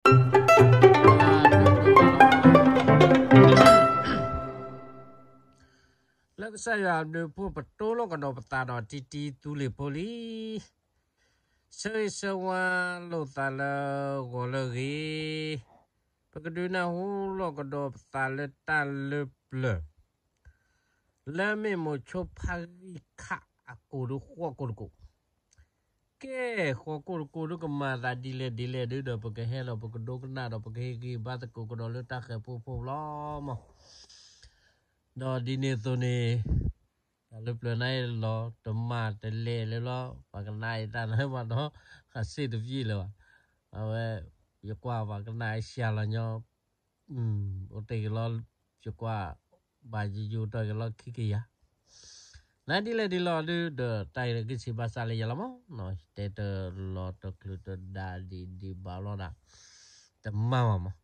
လၢကစၢ်ယွၤအဘျုးအဖှိၣ် ပတိၢ်လီၤကဒီးပသးဒီးတံတံသူလ့ၤဖိလံ. ဆၢဂ့ၤဆၢဝါလိာ်သးလၢဂီၤလၢအဂ့ၤ, ပကဒုးနၢ်ဟူလိာ်ကဒီးပသးလၢတၢ်လၢပျၢၤ လၢမ့ၢ်မိၤဆိဖးဂံၢ်ခးအကိာ်ဒုးဃီကိာ်တကိာ်, ကဲ ဃီကိာ်တကိာ်ဒုးကမၤသးဒ်လဲၣ်ဒ်လဲၣ်ဒုးဒီး ပကဟဲလီၤပကဒိကနၣ်ဒီး ပကဟ့ၣ်ဂံၢ်ဘါသကိးကဒီးလၢတၢ်ဃဲၤပူဖိလီၤမး. ဒီးဒ်န့ၣ်အသိးန့ၣ် တၢ်လၢပျၢၤန့ၣ်လီၤတမၤတလဲာ်လၢၤလီၤ, ပှၤကနၣ်အံၤတၢ်န့ၣ်မးဒီး အစ့တပျ့ၢ်လၢၤဘၣ်. အဝဲ ယကွၢ်ပှၤကနၣ်အံၤစှၤလီၤညီ အိၣ်တ့ၢ်က့ၤလီၤ, ယကွၢ် ဘၣ်ယိယိတၢ်က့ၤလီၤခံကယၤ နဒ်လဲၣ်ဒ်လဲၣ်ဒုး ဒီးတၢ်အံၤတကဆံးဘၣ်ဆၣ်လၢယလီၤမးနီၤ, တဲတလီၤတချုးတဒါဒံးဒံးဘၣ်လီၤဒၣ်, တမၤဘၣ်မး.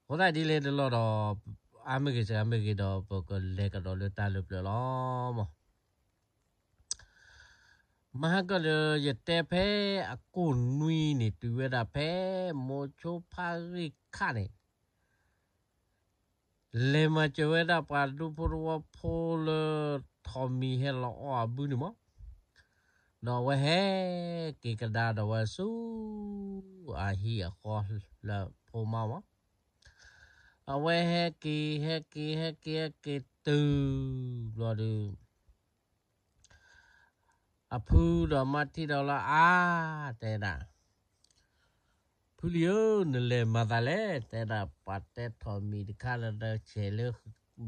အဃိသတးဒ်လဲၣ်ဒ်လဲၣ်ဒီး အါမ့ၢ်ဂ့ၤစှၤမ့ၢ်ဂ့ၤဒီး ပကလဲၤကဒီးလၢတၢ်လၢပျၢၤလီၤမး. မဟါကၢၢ်ဒီး ယတဲဖဲအကိာ်နွံန့ၣ် တုၤဝဲဒၣ်ဖဲ မိၤဆိဖးဂံၢ်ခးန့ၣ် လဲၤမၤစၢၤဝဲဒၣ်ပှၤဒူဖိသဝီဖိလၢ ထိးမံၤဟဲလီၤအီၣ်အဘုန့ၣ်မး, ဒီးအဝဲဟဲက့ၤကဒါဒီးဝဲဆူ အဟံၣ်အဃီလၢဖိမါမး, အဝဲဟဲက့ၤ ဟဲက့ၤ ဟဲက့ၤ ဟဲက့ၤတုၤဘျီဒီး အဖုဒီးမါထံၣ်ဒီးလၢအါ တဲဒၣ်, ဖုလံၤဧၢ, နလဲၤမၤသးလဲၣ်, တဲဒၣ် ပှၤတဲထိးမံၤတခါလၢ ဆဲးလၢ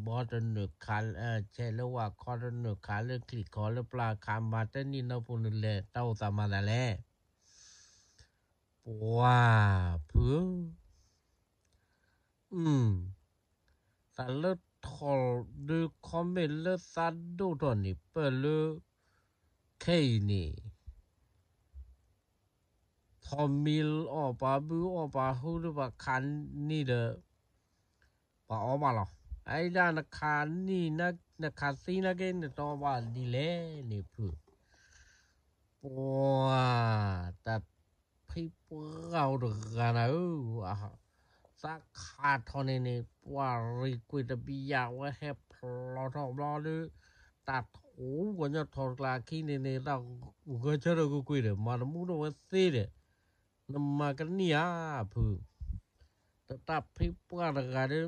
ဘီတနုာ်ခး, ဆဲးလၢဝၣ်ခီတနုာ်ခး လၢချံးခီလၢပျၢ်ခး မၤတန့ၢ်နီၢ်ဖိ နလဲၤတၢ်အိၣ်သးမၤသးလဲၣ်. ပှၤဖုဧၢ, သးလၢထိးဒုခီမ့ၢ်လၢသးဒိၣ်ထီၣ်န့ၣ်ပၢၢ်လၢခဲအံၤန့ၣ်, ထိးမံၤအီၣ်ပှၤဘုအီၣ်ပှၤဟုဒီး ပှၤခးန့ၢ်ဒီး ပှၤအီၣ်ဘၣ်လီၤ. အအံၤဒၣ်နခးန့ၢ် နခးသံနာ်က့ နတအီၣ်ဘၣ်ဒ်လဲၣ်န့ၣ်ဖု, ပှၤ တၢ်ဖံးပှၢ်အိၣ်တဂၤနၤဧၢ, သးခးထိးန့ၣ်န့ၣ် ပှၤရံၣ်ကွံာ်တဘျီယၤ ဝဲဟဲဖျိးထီၣ်ဘျီဒီး တၢ်ထူၣ်ကညီၤထိးကျါခံန့ၣ်န့ၣ် တၢ်ဂဲၤဆၢထၢၣ်ကွ့ၢ်ကွ့ၢ်ဒီး မၤတမူထီၣ်ဝဲသ့ဒီး နမၤကနံၣ်ဧါဖု, တၢ်ဖံးပှၢ်တဂၤဒီး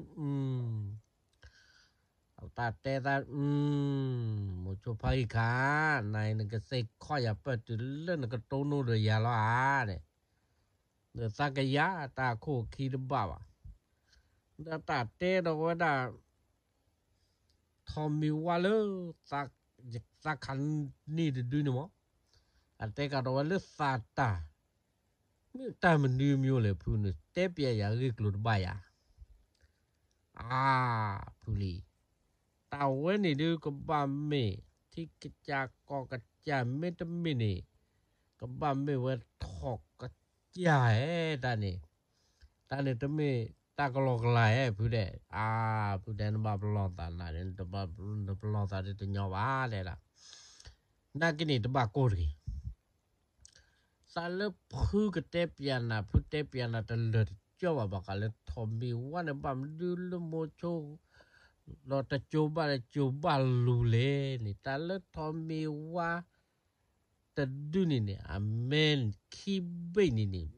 တၢ်တဲသး မိၤဆိဖးဂံၢ်ခး, နအံၤနကသ့ခီၣ်ယၤပၢၢ်တုၤလၢနကတိၢ်နီၣ်ဒီးယၤလီၤဧါန့ၣ်, ဒီးသးကယၤတၢ်အခိၣ်အခံတဘၣ်ဘၣ်, ဒီးတၢ်တဲဒီးဝဲဒၣ် ထိးမံၤဝါလၢ သးခးန့ၢ်တဒုန့ၣ်မး, အတဲကဒီးဝဲလၢသးတၢ်, မ့ၢ်တၢ်မနုၤမံၤလဲၣ်ဖုန့ၣ် တဲပျဲယၤဂ့ၢ်ကျိၤတဘၣ်ယၤ အါ, ဖုလံၤ, တၢ်ဝဲန့ၣ်ဒုးကဘၣ်မ့ၢ် ထံကစၢ်ကီၢ်ကစၢ်မ့တမ့ၢ်န့ၣ်, ကဘၣ်မ့ၢ်ဝဲထိးကစၢ်ဧဲတၢ်န့ၣ်, တၢ်န့ၣ်တမ့ၢ်တၢ်ကလီကလီဧဲဖုဒဲး, အါ, ဖုဒဲးနဘၣ်ပလီၢ်သးနၤ, နပလီၢ်သးဒ်တညီဘၣ်ဒဲးဒၣ်, နာ်က့န့ၣ်တဘၣ်ကိၢ်တဂ့ၤ သးလၢဖုကတဲပျဲနၤ ဖုတဲပျဲနၤတလၢာ်တကၠီဘၣ် ဘၣ်ဃးလၢထိးမံၤဝါန့ၣ် ဘၣ်မနုၤလၢမိၤဆိ ဒီးတကၠိဘၣ်တကၠိဘၣ်လူၤလဲၣ်န့ၣ် တၢ်လၢထိးမံၤဝါတဒုန့ၣ်န့ၣ် အမဲာ်ခံဘ့ၣ်န့ၣ်န့ၣ်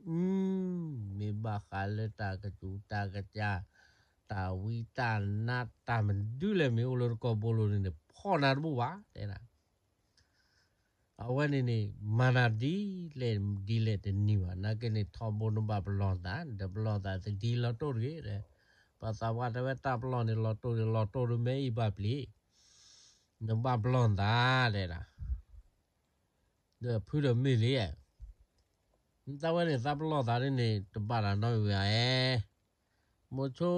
မ့ၢ်ဘၣ်ဃးလၢတၢ်ကစူးတၢ်ကစၢ် တၢ်ဝံတၢ်နါတၢ်မနုၤလဲၣ် မ့ၢ်အိၣ်လၢတကီၢ်ဘိလိၤန့ၣ်န့ၣ် ဖီၣ်နၤတဘူၣ်ဘၣ် တဲဒၣ် အဝဲန့ၣ်န့ၣ် မၤနၤဒ်လဲၣ်ဒ်လဲၣ်တနံၤဘၣ်. နာ်က့န့ၣ် ထီဘိနဘၣ်ပလီၢ်သး, နတပလီၢ်သးသဒံလီၤတိၢ်တဂ့ၤ. ပှၤသးပှၢ်တဲဝဲတၢ်ပလီၢ်န့ၣ်လီၤတိၢ်န့ၣ် လီၤတိၢ်ဒ်မ့ၢ်အံၤဘၣ်ပျံၤ, နဘၣ်ပလီၢ်သးတဲဒၣ်. ဒီးဖုဒီးမ့ၢ်လံ, တၢ်ဝဲန့ၣ် သးပလီၢ်သးဒ်န့ၣ် တဘၣ်တၢ်နီတမံၤဧါ. မိၤဆိ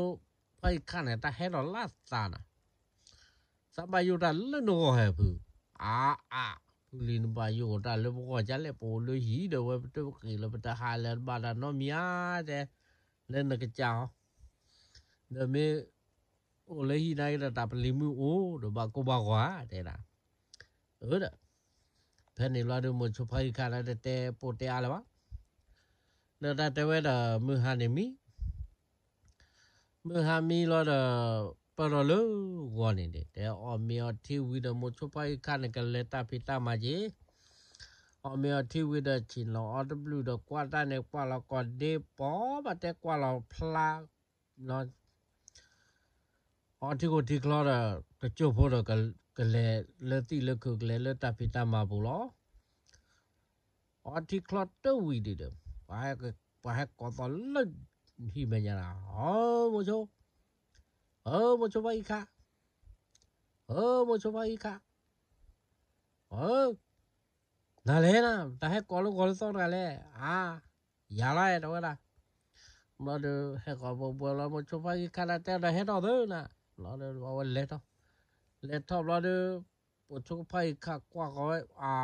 ဖးယံၤခါန့ၣ် တၢ်ဟဲထီၣ်လၢသးနၤ သးဘၣ်ယိၣ်တၢ်လၢနဂီၢ်ဟဲဖု, အါအါ, ဖုလံၤနဘၣ်ယိၣ်တၢ်လၢပဂီၢ်ကလဲၣ်, ပအိၣ်လၢဟံၣ်ဒီးဝဲပတဃ့ၢ်လၢပတဟးလၢၤဘၣ်တၢ်နီတမံၤဧါ, တဲ, လၢနကစၢ်ဟီ, ဒီးမ့ၢ်အိၣ်လၢဟံၣ်နာ်က့ဒီး တၢ်ပလံၤမုၢ်အိၣ်ဒီးဘၣ်ကိၢ်ဘၣ်ဂီၤဧါ တဲဒၣ်. အၢဒီး ဖဲန့ၣ်လီၤဒီး မိၤဆိဖးယံၤခါဒီးတတဲပိာ်တဲအါလၢၤဘၣ်. ဒီးတၢ်တဲဝဲဒီး မုၢ်ဟါန့ၣ်မံ မုၢ်ဟါမံလီၤဒီး ပၢၢ်ထီၣ်လၢဂီၤန့ၣ်န့ၣ် တဲအီၣ်မ့ၤအီထံဝံၤဒီး မိၤဆိဖါအံၤခါန့ၣ် ကလဲၤတၢ်ဖံးတၢ်မၤက့ၤ, အီၣ်မ့ၤအီထံဝံၤဒီး ဆ့ၣ်နီၤအီတဘျုးဒီး ကွၢ်တၢ်န့ၣ် ကွၢ်လီၤကီၢ်ဒ့ပီၤ ဘၣ်တဲကွၢ်လီၤဖျါ အီထံခိၣ်ထံချီဒီး တကၠိၢ်ဖိဒီး ကလဲၤလၢသံၣ်လၢခုး ကလဲၤလၢတၢ်ဖံးတၢ်မၤပူၤလီၤ. အီထံချီတဝံၤဒံးဒီး ပှၤဟဲကိးသီလၢဟံၣ်မဲာ်ညါဒၣ်, အၢ မိၤဆိ, အၢ မိၤဆိဖါအံၤခါ, အၢ မိၤဆိဖါအံၤခါ, အၢ နၤလဲၣ်နၤ တၢ်ဟဲကိးလၢဂီၤလၢသီတဂၤလဲၣ်, အါ ယၤလီၤတဲဝဲဒၣ်. ဘျီဒီး ဟဲကိးဘှဲဘှဲလီၤ မိၤဆိဖါအံၤခါ နတဲဒီးဟဲထီၣ်သုနၤ, ဘျီဒီး အဝဲလဲၤထီၣ်, လဲၤထီၣ်ဘျီဒီး မိၤဆိဖါအံၤခါကွၢ်ဃီၤဝဲ အါ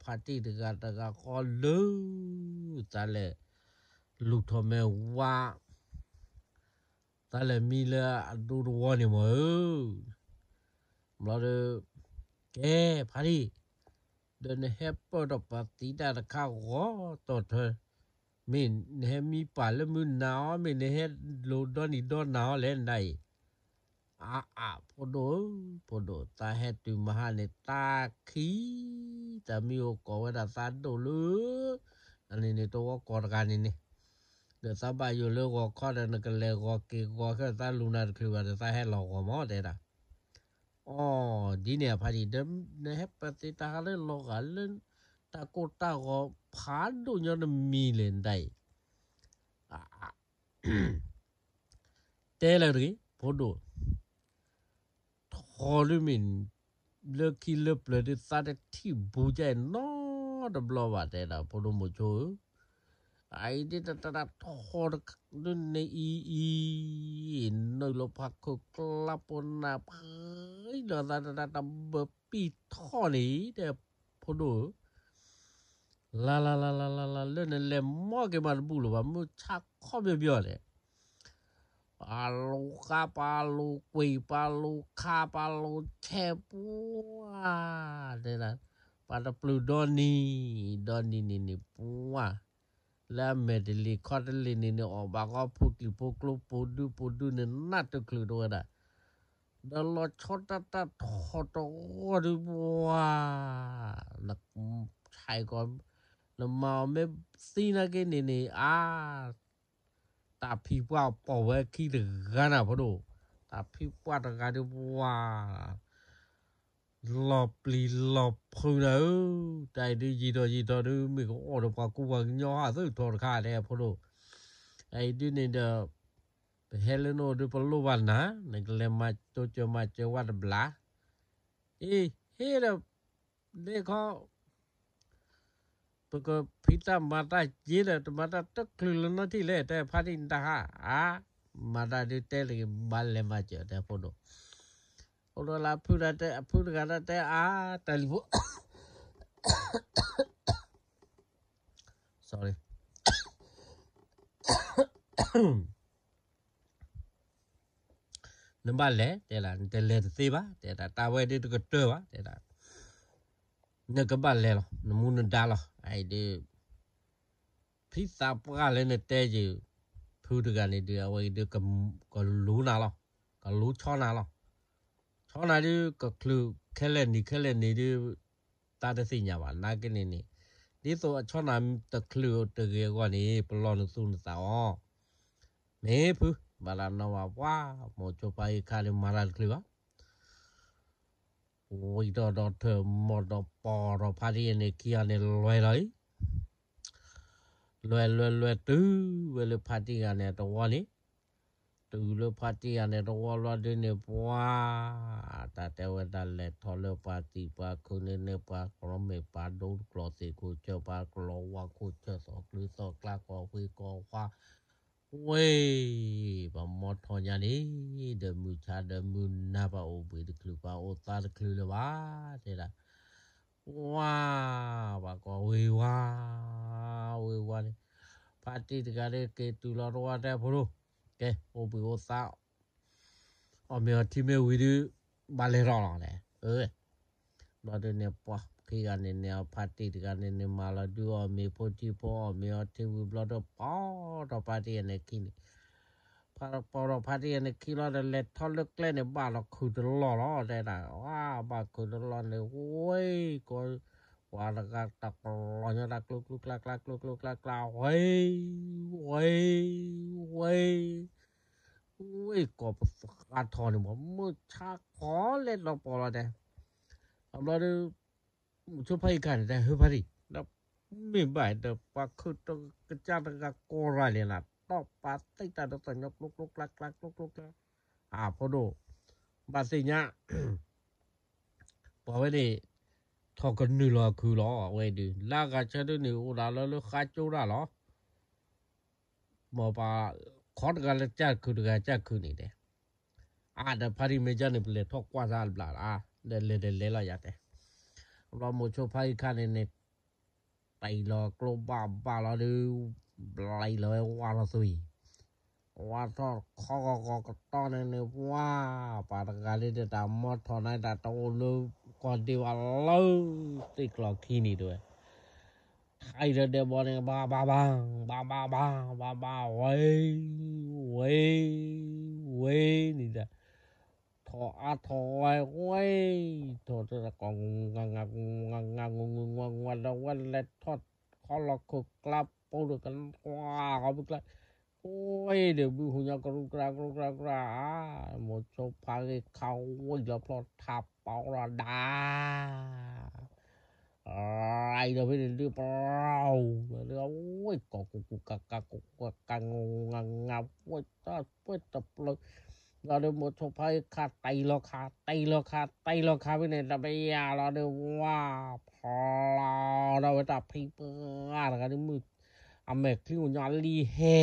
ဖါတံၢ်တဂၤတဂၤဃီလၢ သးလဲၤလူၤထီၣ်မဲာ်ဝါ သးလဲၤမံလၢအဒူတဝီန့ၣ်မ့ၢ်ဧၢ, ဘျီဒီး ကဲ ဖါတံၢ်, ဒီးနဟဲပၢၢ်ထီၣ်ပှၤသံတၢ်တခါဂီၤတီၢ်ထွဲ, မ့ၢ်နဟဲမံပာ်လၢမုၢ်နၤအီၤ မ့ၢ်နဟဲလိၤဒီနံၤဒီနၤအီၤလဲၣ်နဒၣ်အံၤ, အါအါ ဖိဒိၣ်ဧၢ, ဖိဒိၣ် သးဟဲတုၤမဟါန့ၣ် သးခံ, သးမံအိၣ်ကိးဝဲဒၣ်သးဒိၣ်လၢ အန့ၣ်န့ၣ် တဝီကီၢ်တဂၤန့ၣ်န့ၣ်, ဒီးသးဘၣ်ယိၣ်လၢဂီၤခီဒီး နကလဲၤဂီၤက့ၤဂီၤခဲ သးလူၤနၤတချုးဘၣ်ဒီး သးဟဲလီၤဂီၤမး တဲဒၣ်. အီ ဒ်န့ၣ်အဖါတံၢ် ဒီးနဟဲပၢၢ်သံတၢ်ဟးလၢလီၤဂာ်လၢ တၢ်ကိၢ်တၢ်ဂီၤဖးဒိၣ်ညီနမံၤလဲၣ်နဒၣ်အံၤ, တဲလၢတဂ့ၤ ဖိဒိၣ်, ထီၣ်ဒုမ့ၢ် လၢခံလၢပျၢၤဒုး သးတထံၣ်ဘူးကၠဲးနီတဘျီဘၣ် တဲဒၣ် ဖိဒိၣ်မိၤဆိဧၢ, အအံၤဒ်တၢ်တၢ်ထီၣ်ဒုန့ၣ်အံၤအံၤ, နုာ်လီၤဖးခိၣ်ကျါပိနၢ်ပှံၤဒီး သးတၢ်တၢ်တဘၢပံၢ်ထီၣ်န့ၣ် တဲဖိဒိၣ်ဧၢ, လၢ်လၢ်လၢ်လၢ်လၢ်လၢ် လၢနလဲၤမီၢ်က့ၤမးတဘူၣ်လၢၤဘၣ် မုၢ်ဆါခီပညီပညီန့ၣ်, ပာ်လိၤဃါ ပာ်လိၤကွံာ် ပာ်လိၤခါ ပာ်လိၤဆဲးပူၤ, တဲဒၣ်, ပှၤတပျုၤဒီနံၤ, ဒီနံၤန့ၣ်န့ၣ်ပှၤ, လၢအမဲာ်တလံၤခီတလံၤန့ၣ်န့ၣ် အီၣ်ဘၣ်ဃီဖိကံၢ်ဖိကျိဖိဒုဖိဒုန့ၣ် နးတချုးတဝဲဒၣ်, ဒီးလီၤဆီတၢ်တၢ်ထီၣ်တဂီၢ်ဒုးပှၤ နဆဲးကီး နမၤအီၤမ့ၢ်သံနာ်က့န့ၣ်န့ၣ် အါ, တၢ်ဖံးပှၢ်ပိာ်ဝဲခံတဂၤနၤဖိဒိၣ်, တၢ်ဖံးပှၢ်တဂၤဒုးပှၤ လီၤပျံၤလီၤဖုးနၤဧၢ, တၢ်အံၤဒုးယံာ်ထီၣ်ယံာ်ထီၣ်ဒုး မ့ၢ်ကအိၣ်ဒီးပှၤကူပှၤကညီဟးသုထီၣ်တခါတဲဖိဒိၣ်, အအံၤဒုးန့ၣ်ဒီး ပဟဲလၢနအိၣ်ဒုးပလိၣ်ဘၣ်နၤ, နကလဲၤမၤတိစၢၤမၤစၢၤဝဲတဘျီ, အ့ ဟ့ၣ်ဒီး ဒ့ခီ ပကဖံးတၢ်မၤတၢ်က့ၤဒီး တမၤတၢ်တချုးလၢၤနီတထံၣ်လဲၣ် တဲဖါတံၢ်နတၢ်ဟါ, အါ, မၤတၢ်ဒုးတဲတဂ့ၤ ဘၣ်လဲၤမၤစၢၤတဲဖိဒိၣ်, အိၣ်ဒီးလၢအဖုတဂၤ အဖုတဂၤတၢ်တဲအါ, တၢ်လံၤဖိ sorry နဘၣ်လဲၤ တဲဒၣ် နတလဲၤတသ့ဘၣ် တဲဒၣ် တၢ်ဝဲဒုးတကတၢၢ်ဘၣ် တဲဒၣ် နကဘၣ်လဲၤလီၤ နမူနဒါလီၤ အအံၤဒုး ဖံသးပှၢ်လၢနတဲယုာ် ဖုတဂၤန့ၣ်ဒုး အဝဲအံၤဒုး ကလူၤနၤလီၤ ကလူၤဆီနၤလီၤ ဆီနၤဒုး ကချုးခဲလၢာ်နံၤခဲလၢာ်နံၤဒုး တၢ်တသ့ၣ်ညါဘၣ် နာ်က့န့ၣ်န့ၣ် ဒ်သိးအဆီနၤတချုးတဂ့ၤအဂီၢ်န့ၣ် ပလီၢ်နသူၣ်နသးအီၤ မ့ၢ်ဖု ဘၣ်တၢ်နီၣ်ဘၣ်ပှၤ မိၤဆိဖါအံၤခါန့ၣ် မၤတၢ်တချုးဘၣ် ဝံၤဒီးဒီးထၢၣ်မီၢ်ဒီးပီၢ်ဒီးဖါတံၢ်အန့ၣ်ခံဂၤန့ၣ်လွဲၢ်လီၤအံၤ လွဲၢ်လွဲၢ်လွဲၢ်တုၤဝဲလၢဖါတံၢ်ဂၤန့ၣ်တဝီန့ၣ် တုၤလၢဖါတံၢ်ဂၤန့ၣ်တဝီလီၤဒုးန့ၣ် ပှၤ တၢ်တဲဝဲဒၣ်လဲၤထီၣ်လၢပှၤသံၣ်ပှၤခုးန့ၣ်န့ၣ် ပှၤကျီမ့ၢ်ပှၤဒိတကျီသ့ၣ်ခိၣ်ဆၢ ပှၤကျီဝါခိၣ်ဆၢ သီၣ်ကျုသီၣ်ကျါ ကီၢ်ဃံကီၢ်ဃါ ဝ့ၢ် ပှၤမီထီၣ်ညါန့ၣ် ဒီးမုၢ်ဆါဒီးမုၢ်နၤ ပှၤအိၣ်ဘှံးတချုး ပှၤအိၣ်သးတချုးလၢၤဘၣ် တဲဒၣ် ဝါ ပှၤကိးဝ့ၤဝါ ဝ့ၤဝါန့ၣ် ဖါတံၢ်တဂၤဒီးက့ၤတုၤလီၤတဝီတဲဖိဒိၣ် ကဲ အိၣ်ဘှံးအိၣ်သါ အီၣ်မ့ၤအီထံမ့ၢ်ဝံၤဒုး ဘၣ်လဲၤထီၣ်လီၤန့ၣ် အၢ ဘျီဒုးန့ၣ် ပှၤခံဂၤန့ၣ်န့ၣ် အဖါတံၢ်တဂၤန့ၣ်န့ၣ် မၤလီၤဒုးအီၣ်မ့ၤဖိထံဖိ အီၣ်မ့ၤအီထံဝံၤဘျီဒီး ပီၢ်ထီၣ်ဖါတံၢ်အန့ၣ်ခံန့ၣ် ပီၢ်ထီၣ်ဖါတံၢ်န့ၣ်ခံလီၤဒီး လဲၤထီၣ်လၢကျဲန့ၣ် ဘၣ်လီၤခုးတလီၢ်လီၤ တဲဒၣ်, ဝါ ဘၣ်ခုးတလီၢ်န့ၣ် ဝ့ၢ်ကီ ပှၤတဂၤတကျိကျိကျါကျါ ကျိကျိကျါကျါ ဝ့ၢ် ဝ့ၢ် ဝ့ၢ် ဝ့ၢ်ကီၢ်ပသဃးထီၣ်န့ၣ်မး မုၢ်ဆါခီလဲၤလီၤပီၢ်လီၤတဲ, အဘျီဒီး မုဆိဖါအံၤခါန့ၣ် တဲဟၢဖါတံၢ် ဒီးမ့ၢ်ဘၣ်ဒီး ပှၤခုးတကစၢ်တဂၤကိးရၤလဲၣ်နၤ တီၢ်ပာ်သ့ၣ်တၢ်ဒီးသးညီကျိကျိကျါကျါ ကျိကျိကျါ အဖိဒိၣ် ဘၣ်သ့ၣ်ညါ ပှၤဝဲန့ၣ် ထီၣ်ကနုာ်လီၤအခုလီၤ အဝဲဒုး လၢအဂၤဆၢဒုန့ၣ် အိၣ်ဒၣ်လၢလၢဃါကၠိတၢ်လီၤ မ်ပှၤ ခီတဂၤလၢကၢ်ခုးတဂၤကၢ်ခုးန့ၣ်တဲ, အါ ဒီးဖါတံၢ်မ့ၢ်ကၢ်န့ၣ် ပလဲၤထီၣ်ကွၢ်စၢ်ဘျးလၢ ဒီးလဲၤဒီးလဲၤလီၤယၤတဲ, အဘျီမုဆိဖါအံၤခါန့ၣ်န့ၣ် တံၢ်လီၤကျိဘၣ်ဘၣ်လီၤဒီး ဘျးလီၤဝဲဝါထီၣ်သွံၣ် ဝါထီၣ်ခီဂီၤဂီၤကတီၢ်န့ၣ်န့ၣ် ဝါ ပှၤတဂၤလၢတၢ်မီထီၣ်န့ၣ် တၢ်တအိၣ်လၢကီၢ်ဒံးဘၣ်လၢ သ့ၣ်ကျီၤခံန့ၣ်တဲဝဲ ထါအံၤလၢဒဲးဘီန့ၣ် ဘၣ်ဘၣ်ဘၣ် ဘၣ်ဘၣ်ဘၣ် ဘၣ်ဘၣ် ဝဲ ဝဲ ဝဲ န့ၣ်ဒီး ထီၣ်အါထီၣ်ဝဲ ဝဲ ထီၣ်တၢ်ကီၢ် ငါ ငါ ငါ ငါ ငါ ဒီးဝဲလဲၤထီၣ်ခီလီၤခိၣ်ကျါ ပူၤဒီးကကွၢ်ကီၢ်ပူၤကျါ ဝဲဒီးဘုဟုညါကရူၢ်ကရၢကရူၢ်ကရၢကရၢ မုဆိဖါဂ့ၤခါဝံၤလီၤဖျီၣ်ထးပီးလီၤဒါ ရံဒီးဖဲန့ၣ်ဒုး ပရီလီၤဒီး အဝဲကီၢ်ကူကူကကကကကငူငင ဝဲတပှဲတပျၢၤ လီၤဒီး မုဆိဖါဂ့ၤခါတံၢ်လီၤခါ တံၢ်လီၤခါ တံၢ်လီၤခါဖဲန့ၣ် တဘၣ်ယၤလီၤဒီး ဝါ ဖျီဒီးဝဲတၢ်ဖံးပှၢ်တဂၤဒုး မုၢ် အမဲာ်ချံအိၣ်ညီလံဟဲ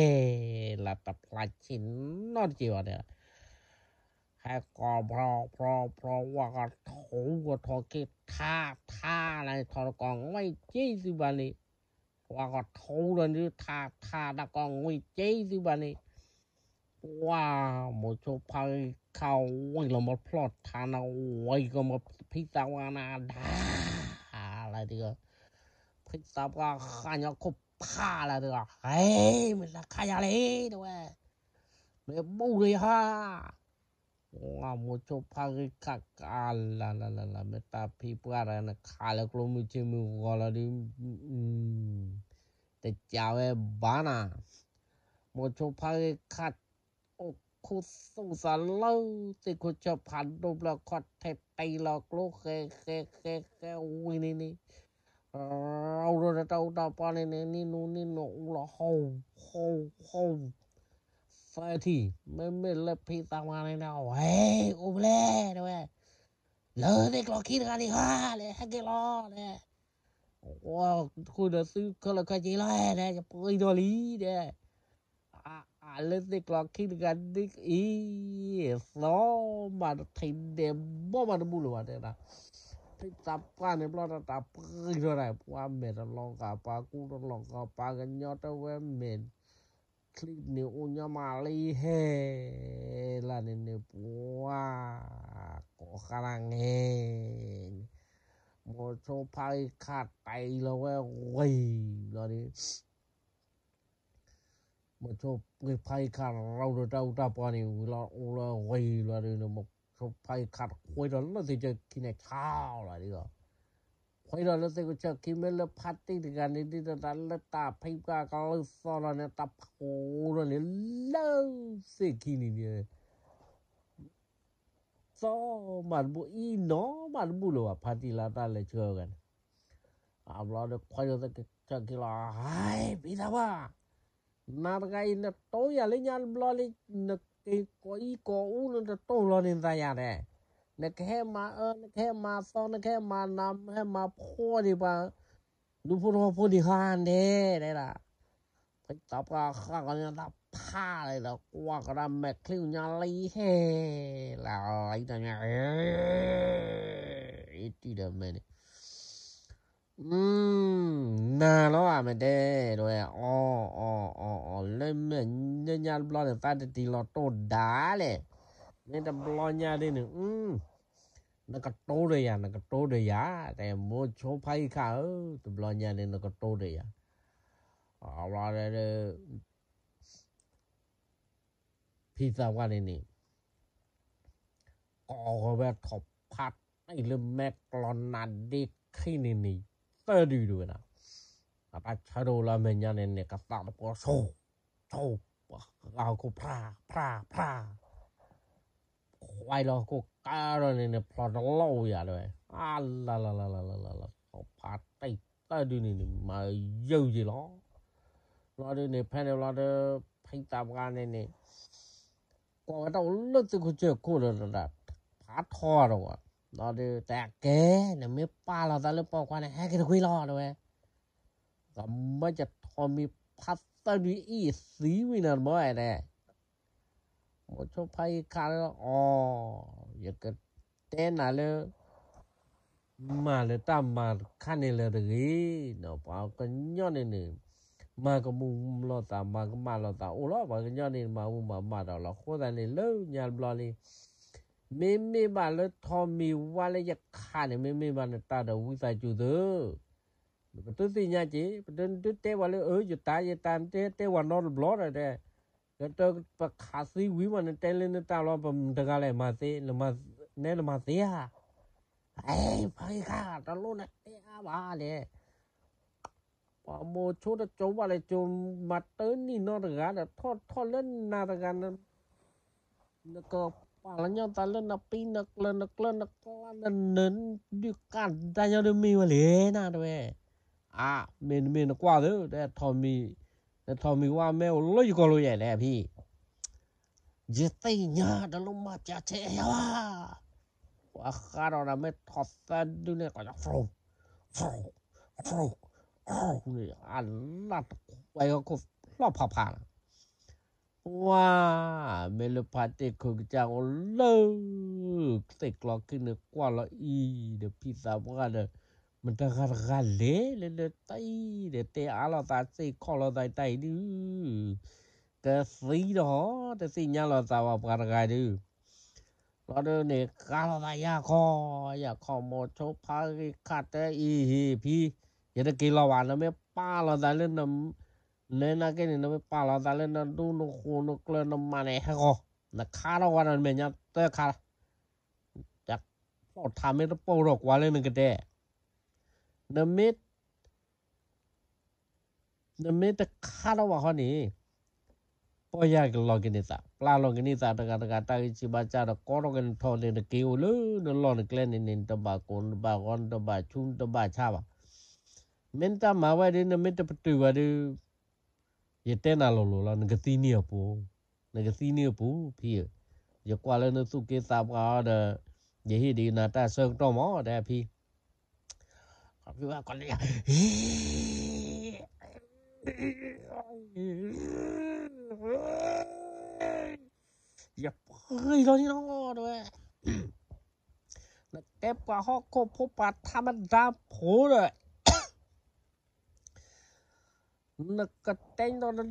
လၢတဖျါဆ့ၣ်နီတက့ၢ်ဘၣ်ဒီး ဟဲကီၢ်ဖျီဖျီဖျီ ဝါကထီကထီက့ၤထါထါလၢထီၣ်တကီၢ်ငွံက့သုဘၣ်န့ၣ် ဝါကထီဒီးန့ၣ်ထါထါတကီၢ်ငွံက့သုဘၣ်န့ၣ် ဝါ မုဆိဖါဂ့ၤခါဝံၤလီၤမၢဖျီၣ်ထးန့ၣ် ဝံၤကီၢ်မၢဖံသးပှၢ်န့ၣ် ဒါ လၢဒုး ဖံသးပှၢ်ဃၣ်ညီခိၣ်ဖးလၢဒုး ဟဲ မ့ၢ်လၢခါယၤလဲၣ် တဲဝဲ မ့ၢ်ဘူၣ်လၢယဟါ မုဆိဖါဂ့ၤခါကလၢလၢလၢလၢ မ့ၢ်တၢ်ဖံးပှၢ်တဂၤန့ၣ် ခးလၢကျိမုၢ်ဆ့မုၢ်ဂီၤလီၤဒုး တကးဝဲဘၣ်နၤ မုဆိဖါဂ့ၤခါ အိၣ်ခူသူၣ်သးလၢ သ့ၣ်ခိၣ်ဆၢဖးဒိၣ်ဘျီခီၣ်ထဲတံၢ်လီၤကျိဃဲဃဲဃဲဃဲဝံၤန့ၣ်န့ၣ် ရူၢ်ဒီးတၢ်အူတၢ်ပီန့ၣ်န့ၣ် နံၣ်နူနံၣ်နူအူလီၤ ဟီၣ် ဟီၣ် ဟီၣ် သၢထံၣ် မ့မ့ၢ်လၢဖံသးပှၢ်န့ၣ် ဝဲ အိၣ်ဖဲလဲၣ် တဲဝဲ လၢသ့ၣ်ကျီၤခံတဂၤန့ၣ်ဧါ လဲၤဟဲက့ၤလီၤ တဲ ဃုာ်ဒီးသုခဲလၢာ်ခဲဆ့လီၤ တဲ ယပှ့ၤထီၣ်လံ တဲ အါ အါ လၢသ့ၣ်ကျီၤခံတဂၤဒ်အံၤ သီမးတထံၣ်ဒဲးဘီမးတဘူၣ်လၢၤဘၣ် တဲဒၣ် ဖံသးပှၢ်န့ၣ်ဘျီတၢ်ပှ့ၤထီၣ်ဒၣ် ပှၤမဲာ်တလီၤဂာ် ပှၤကူတလီၤဂာ် ပှၤကညီတဝဲမဲာ် ချံန့ၣ်အိၣ်ညီမးလံဟဲ လၢန့ၣ်န့ၣ် ပှၤ ကိးဃါဒၣ်ငဲၤန့ၣ် မုဆိဖါဂ့ၤခါတံၢ်လီၤဝဲ ဝံၤလီၤဒီး မုဆိဖါဂ့ၤခါရူၢ်ဒီးတၢ်အူတၢ်ပီန့ၣ် ဝံၤလီၤအိၣ်လၢဝံၤလီၤဒီး မုဆိဖါဂ့ၤခါတခွဲဒီးလၢသ့ၣ်ခိၣ်ဆၢခံန့ၣ် ဆါလီၤဒ်ဒီး ခွဲဒီးလၢသ့ၣ်ခိၣ်ဆၢခံ မ့ၢ်လၢဖါတံၢ်တဂၤန့ၣ် ဒ်သိးတၢ်လၢတၢ်ဖံးပှၢ်ကလုၢ်သီလီၤန့ၣ် တၢ်ဖှိၣ်ဒီးန့ၣ် လၢသ့ၣ်ခံန့ၣ် သီမးတဘူၣ် အံၤနီၤမးတဘူၣ်လၢၤဘၣ် ဖါတံၢ်လၢတၢ်လဲၤဆှၢဂၤန့ၣ် အဘျီဒီးခွဲဒီးသ့ၣ်ခိၣ်ဆၢခံလီၤ ဟဲ ဖံသးပှၢ် နၤတဂၤအံၤ နတိၢ်ယၤလၢညါတဘျီလံ နက့ၤကိးအံၤကိးအူ နတတိၢ်လီၤန့ၣ်သးယၤဒဲး နကဟဲမၤအၢ နကဟဲမၤသီ နကဟဲမၤနး ဟဲမၤဖှီၣ်ဒံးပှၤ ဒူဖိထီဖိန့ၣ်ဟါန့ၣ် တဲဒၣ် ဖံသးပှၢ်ဃၣ်ကီးန့ၣ်တၢ်ဖးလၢဒီး ကွၢ်ကဒါမဲာ်ချံကညါလံဟဲ လၢလံတၢ်ညါ အံၤတံၢ်ဒီးမဲာ်န့ၣ် နၤလီၤဧါ မ့ၢ်တဲ တဲဝဲ အီ အီ အီ အီ လၢမ့ၢ်ညါတဘျီန့ၣ် သးတတံၢ်လီၤတိၢ်ဒၣ်လဲၣ် မ့ၢ်တဘျီညါဒ်န့ၣ် နကတိၢ်ဒီးယၤ နကတိၢ်ဒီးယၤ တဲ မုဆိဖါဂ့ၤခါဧၢ တဘျီညါန့ၣ် နကတိၢ်ဒီးယၤ အဘျီဒီး ဒီး ဖံသးပှၢ်န့ၣ်န့ၣ် ကိးဂီၤဝဲထီၣ်ဖးတံၢ်လၢမဲာ်ကျီနါဒ့ခံန့ၣ်န့ၣ် သၢဒုတဲဝဲဒၣ်, အတၢ်ဆၢတအိၣ်လၢအမဲာ်ညါန့ၣ်န့ၣ် ကသးတပှီၤဆိ ဆိ ပှၤဃါဟီၣ်ခိၣ်ဖြါ ဖြါ ဖြါ ခွါလီၤဟီၣ်ခိၣ်ကါဒီးန့ၣ်န့ၣ် ဖျိးတလီၢ်အိၣ်ယၤတဲဝဲ, အါလါလါလါလါလါလါလါ ထီၣ်ဖးတံၢ်သၢဒုန့ၣ်န့ၣ် မၤယုာ်ယံာ်လီၤ. ဘျီဒုန့ၣ် ဖဲန့ၣ်ဘျီဒီး ဖံသးပှၢ်န့ၣ်န့ၣ် ကွၢ်ဝဲတၢ်အိၣ်လၢသုးခိၣ်စၢၢ်ခိၣ်ဒီး ဖးထီဒီးဝဲ, ဘျီဒီး တၢ်ကဲ နမ့ၢ်ပာ်လီၤသးလၢပိာ်ခွါန့ၣ် ဟဲက့ၤတကွံလီၤတဲဝဲ, ကမၢယထီၣ်မံၤဖးသၢဒုအံၤသံဝံၤနၤတဘျီဧါတဲ မိၤဆိဖါအံၤခါလၢအီၤ, ယကတဲနၤလၢ မၤလၢတၢ်မၤတခါန့ၣ်လၢတဂ့ၤ, ပှၤကညီန့ၣ်န့ၣ် မၤကမူၣ်လိာ်သး မၤကမၣ်လိာ်သးအိၣ်လီၤ. ပှၤကညီန့ၣ် မၤမူၣ်မၤမၣ်ဒီးလီၤ. အဃိသတးန့ၣ် လၢညါတဘျီလံ မ့မ့ၢ်ဘၣ်လၢထီၣ်မံၤဝါလၢယခါန့ၣ် မ့မ့ၢ်ဘၣ်နတၢ်ဒီးဝံသးစူၤသု ပတသ့ၣ်ညါက့ၤ ပတတဲပှၤလၢ အၢ ယတၢ် ယတၢ် တဲတဲပှၤနီတဘျီဒီးတဲ, ပခးသံဝံၤမး နတဲလၢနတၢ်လီၤ ပတဂၤလဲၣ်မၤသ့, နဲနမၤသ့ဧါ. အဲ ဖါဂ့ၤခါ တလိၣ်နတဲအါဘၣ်လဲၣ်. ပှၤမိၤဆိတကၠိဘၣ်လဲၣ် ကၠိမၤတၢ်နံၣ်နီတဂၤဒီး ထီၣ်ထီၣ်လၢနၤတဂၤ နကပာ်လီၤညီသးလၢနပံနကျၢၤ နကျၢၤနကျါ နနၢၤဒုးကၢ်ဒါညီဒုးမ့ၢ်ဝဲလဲၣ်နၤတဲဝဲ. အါ မ့တမ့ၢ်နကွၢ်သု တဲ ထီၣ်မံၤဝါမ့ၢ်အိၣ်လၢယကီၢ်လိၤယဲၢ်လဲၣ်ဖံ ယသ့ၣ်ညါတလိၣ်မၤပျးထဲအယါဘၣ်. ပှၤဃါဒီးမ့ၢ်ထီၣ်သၢဒုန့ၣ် ကီၢ် ဖျိ ဖျိ ဖျိ န့ၣ် အလၢ်တကွဲးဟီၣ်ခိၣ်ဖျီၣ်ဖးဖးလီၤ. ပှၤ မ့ၢ်လၢဖါတံၢ်ခုကစၢ်အိၣ်လၢ သ့ၣ်ကျီခံန့ၣ်ကွၢ်လီၤအံၤဒီးဖံသးပှၢ်ဒီး မတဂၤတဂၤလဲၤလၢလၢတၢ်အံၤဒီး တဲအါလိာ်သးစ့ၢ်ခီၣ်လိာ်သးတၢ်အံၤဒုး ကသံဒီး တသ့ၣ်ညါလိာ်သးဘၣ်ပှၤတဂၤဒုး လီၤဒုးန့ၣ် ဃါလိာ်သးယၤခီ ယၤခီ မိၤဆိဖါဂ့ၤခါတဲအံၤဟ့ၣ်ဖံ ယတက့ၤလီၤဘၣ် နမ့ၢ်ပာ်လီၤသးလၢ နဲနာ်က့န့ၣ် နမ့ၢ်ပာ်လီၤသးလၢနဒူနဃိနကျၢၤနမၤန့ၣ် ဟဲဂီၤ နခါထီၣ်ဝဲဒီးမဲာ်ညါသၢခါ တၢ်ဖျီၣ်ထးမ့ၢ်တပိၢ်ထီၣ်ကွၢ်လၢနကတဲ နမ့ၢ် နမ့ၢ်တခါထီၣ်ဘၣ်ဃီန့ၣ် ပီၢ်ယၢ်ကလီၤက့ၤန့ၢ်သး ပျၢ်လီၤက့ၤန့ၢ်သး တဂၤတဂၤတၢ်ဂံၢ်ဆံးဘါစၢ်ဒီး ကီထီၣ်က့ၤနထီၣ်န့ၣ် နက့ၤအိၣ်လၢနလီၢ်နကျဲန့ၣ်န့ၣ် နတဘၣ်ကိၢ်နတဘၣ်ဂီၤ နတဘၣ်ဆူၣ်နတဘၣ်ဆါဘၣ်. မ့ၢ်နတၢ်မၤဝဲဒ် နမ့ၢ်တပတုာ်ဘၣ်ဒီး ယတဲနၤလိၤလိၤလီၤ နကသံန့ၢ်အပူၤ, နကသံန့ၢ်အပူၤ ဖံဧၢ, ယကွၢ်လၢနသူၣ်က့သးပှၢ်အီၤဒီး ယဟ့ၣ်ဒံးနၤတၢ်ဆၢကတီၢ်မး တဲဖံ ဖံဝဲကီးလၢ ယပှ့ၤလီၤန့ၣ်လီၤ တဲဝဲ, နတဲပှၤဟီၣ်ခိၣ်ဖိပှၤထါမဒါဖိဒီး နကတဲ